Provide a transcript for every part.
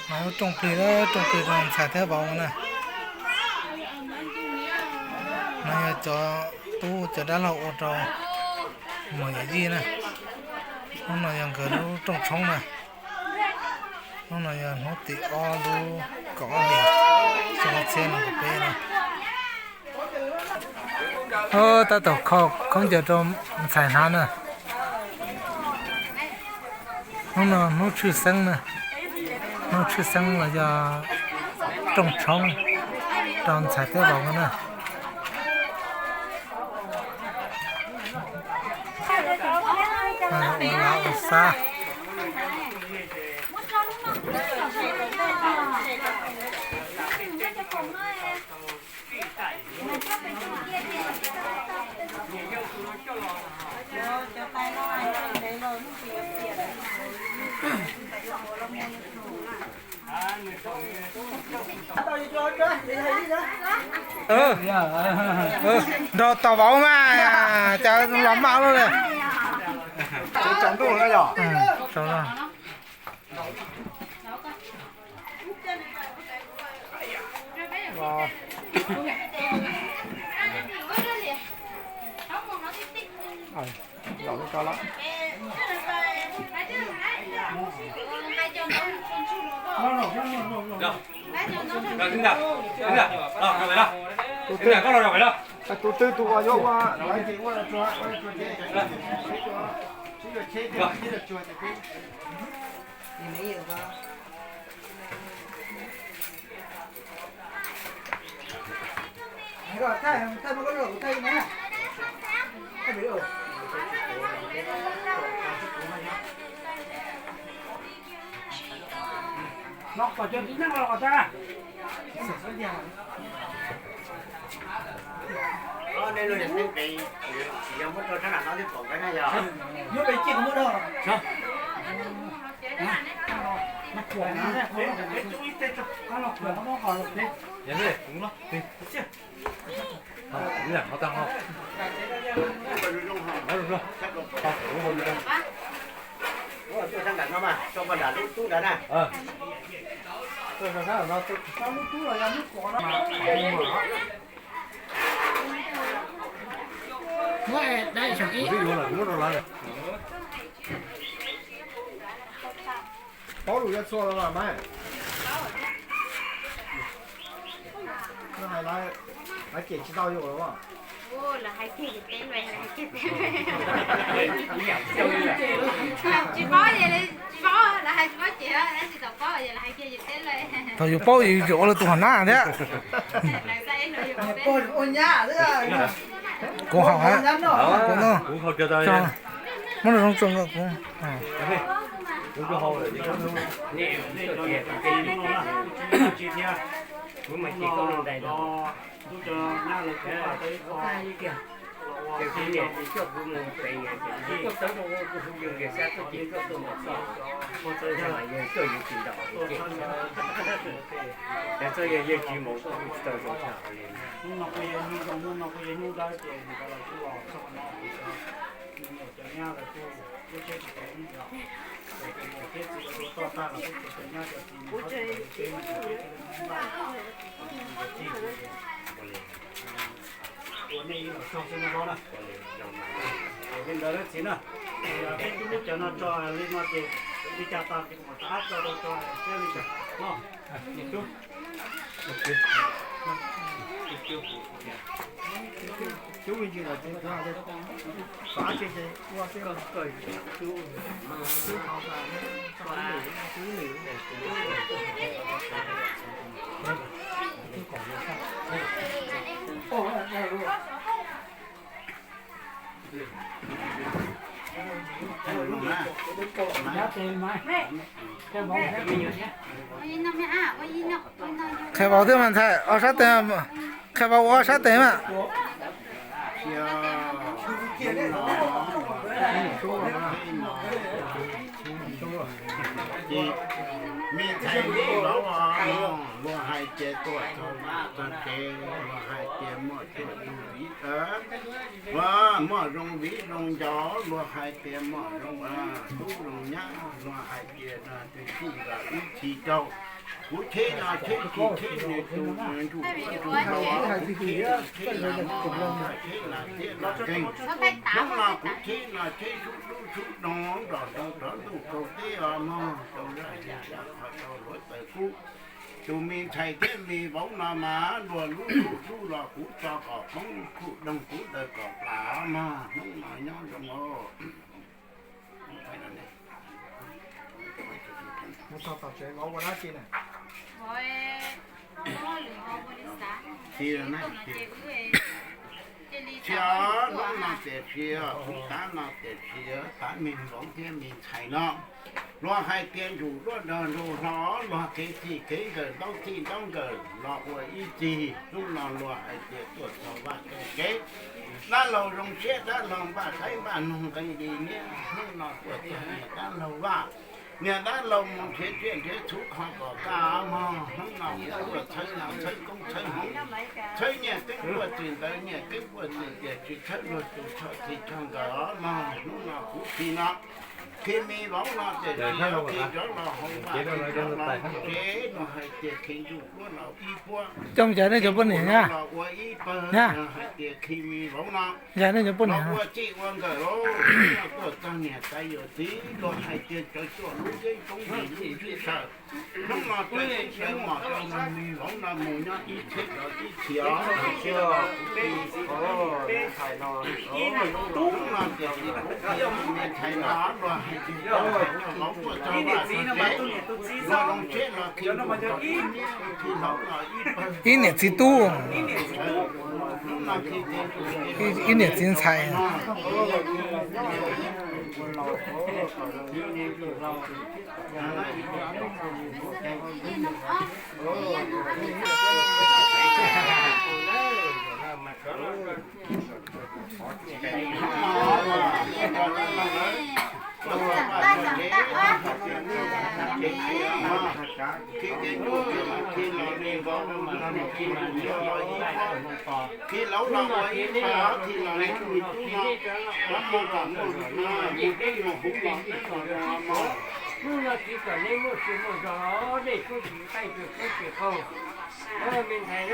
No lub rooj plig, rooj plig rau ntxhais thiab vauv na. No yog cov tub cov dab laug ua rau muam yawm yij na. Hnub no yog nkawd lub rooj tshoob na. Hnub no yog hnub tim ob lub kaum ob hlis xyoo ob txhiab nees nkaum peb no. Tab tom kho khaub ncaws rau ntxhais hnav na. Hnub no hnub tshwj xeeb na, hnub tshwj xeeb los yog rooj tshoob rau ntxhais thiab vauv na. Ua lav ua xab. Nrog tos vauv mas, cas los maj lub li. Tus twg tus uas yuav ua, ces ua, sib yuav tsheb, sib yuav tsuag ces peb. Los kom cov tib neeg los kom tag. Nej lub niam xeeb pem tsis yog muab rau sab nram no twb pom nkawd na yog. Muab pem ciaj kuv muab rau. Tuaj sab nram no mas, tuaj nram lub tub nrad na. Tuaj sab nram no, sab lub tub los yog lub kos no. Muab dai saum ib. Paub lus yuav txhua los mas. Hais lawv cem tsis tau yus los. Tsis paub, tsis paub, lawv hais tsis paub cem, tab sis thaum paub lawv hais kiag yus teb lawm. Thaum yus paub yus ua lawv tus hom nab thiab. Kuv haus, kuv no, muab los zoo tso kuv. Hnub no kuj yog hnub zoo, hnub no kuj yog hnub dawb ces nkawd los kuj los txog no, cov nyab lawv kuj lub tsheb tsis tau ib yam, ces mus peb txiv lawv tua toj tag los peb cov nyab cov txiv mus txog peb thiaj li mus npaj, mus txog txij ua nej ib los txog xwb no na. Li ntawd lawm txiv na, peb tub lub cawv no tso li no ces li cas tag ces kuv mam rov qab tso rau tso thiab li cas no. Cub me ntsis lawm ces xav ces ua tej cub, cub hauv tas, cub lwm, cub lwm. Qhia vauv thiab mas ntxhais, ob sab tes, qhia vauv ua ob sab tes mas. Ces me ntxhais li no, luag hais tias tuaj txog txog kev, luag hais tias muaj cuab yug viv, muaj zoo viv zoo ncaus, luag hais tias muaj zoo tub zoo nyab, luag hais tias twb txij nkawm ib txhis rau, Kuv cheb no cheb tsis cheb nws tus ntsuj plig tus hau, kuv cheb no cheb no cheb lam mog, cheb lam thiab los zeeg. Hnub no kuv cheb no cheb sub dub sub doog nrog rau nrog ntuj kaus teb os mog, rau zaj zej zaj qhov rau hluav taws kub. Tus me ntxhais thiab me vauv no mas luag lub lub lub los kuv tso kom poob, kuj doog kuv daws kom plam mog, hnub no nyob zoo os. Tsis, hnub no tiam sis, kuv tav no tiam sis tav me vauv thiab me ntxhais no. Luag hais tias ntsum duab nrog nraug hlo, luag kev txij kev nkawm ntaub txij ntaub nkawm los ua ib txig. Hnub no luag hais tias tuaj txog vaj txog tsev, dab laug zoo siab dab laug npaj qaib npaj noog nqee li niaj. Hnub no tuaj txog niag dab laug vaj, niag dab laug mus nrhiav tsiaj nrhiav txhu qhov kom kaj mog. Hnub no kuv tuaj txhawb noj txhawb koob txhawb hmoov, txhawb nyiaj keeb puaj txwm ntawd nyiaj keeb puaj txwm tiam sis txhawb luag tus txhoj txhij txhoj nkawm os mog. Hnub no kuv khi no, khi me vauv no tiam sis khi rov los hauv vaj, khi rov los hauv tsev, no hais tias khi ntsuj duab los ib puab, coj mus cov nej cov poj niam na, los ua ib pawg, no hais tias khi me vauv no, yog nej cov poj niam los ua txij ua nkawm lauj. Hnub no tuaj txog niam tais yawm txiv, luag hais tias cov cuaj lub yeeb koob ntim lub ntswb saw. Hnub no tuaj txij sawv mom rau me vauv no mus nyob ib txhiab rau ib txhis os. Hnub no tiam sis kuv me ntxhais no luag hais tias coj vauv tuaj txog vaj txog tsev, luag zoo siab los khi ntsuj los ib niam txiv tub, ib niam txiv ntxhais. Khi laus los ua ib pawg, khi los ua ib pawg. Hnub no tsis kom nej muaj sia muaj zog, nej kuj tsis taij tsis qub tsis qaug. Me ntxhais,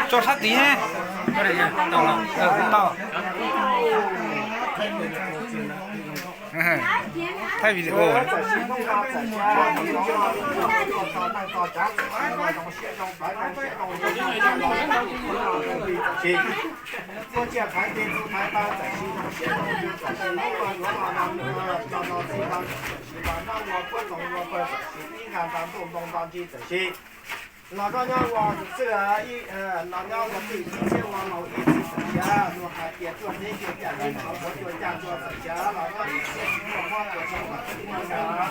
Tso sab tid, tau los tau. Thaij video. Tuaj ciaj thaiv tej txuj thaiv taw txawm sis zoo siab zoo ntsws txawm sis laub los yuav los no nws los no txij no txawm sis los nyob ua puab txoos ua pawg txawm sis ib nqa nta ntuj npoo nto ntsis txawm sis los nyob nyob ua xwb, los nyob ua twj ib txhiab ua laus ib txhis txawm sis luag hais tias tuaj teb tuaj caj teb qhov muav tuaj caj tuaj txawm sis los nyob ib txhiab tsis muaj mob tuaj txog txawm sis muaj nta.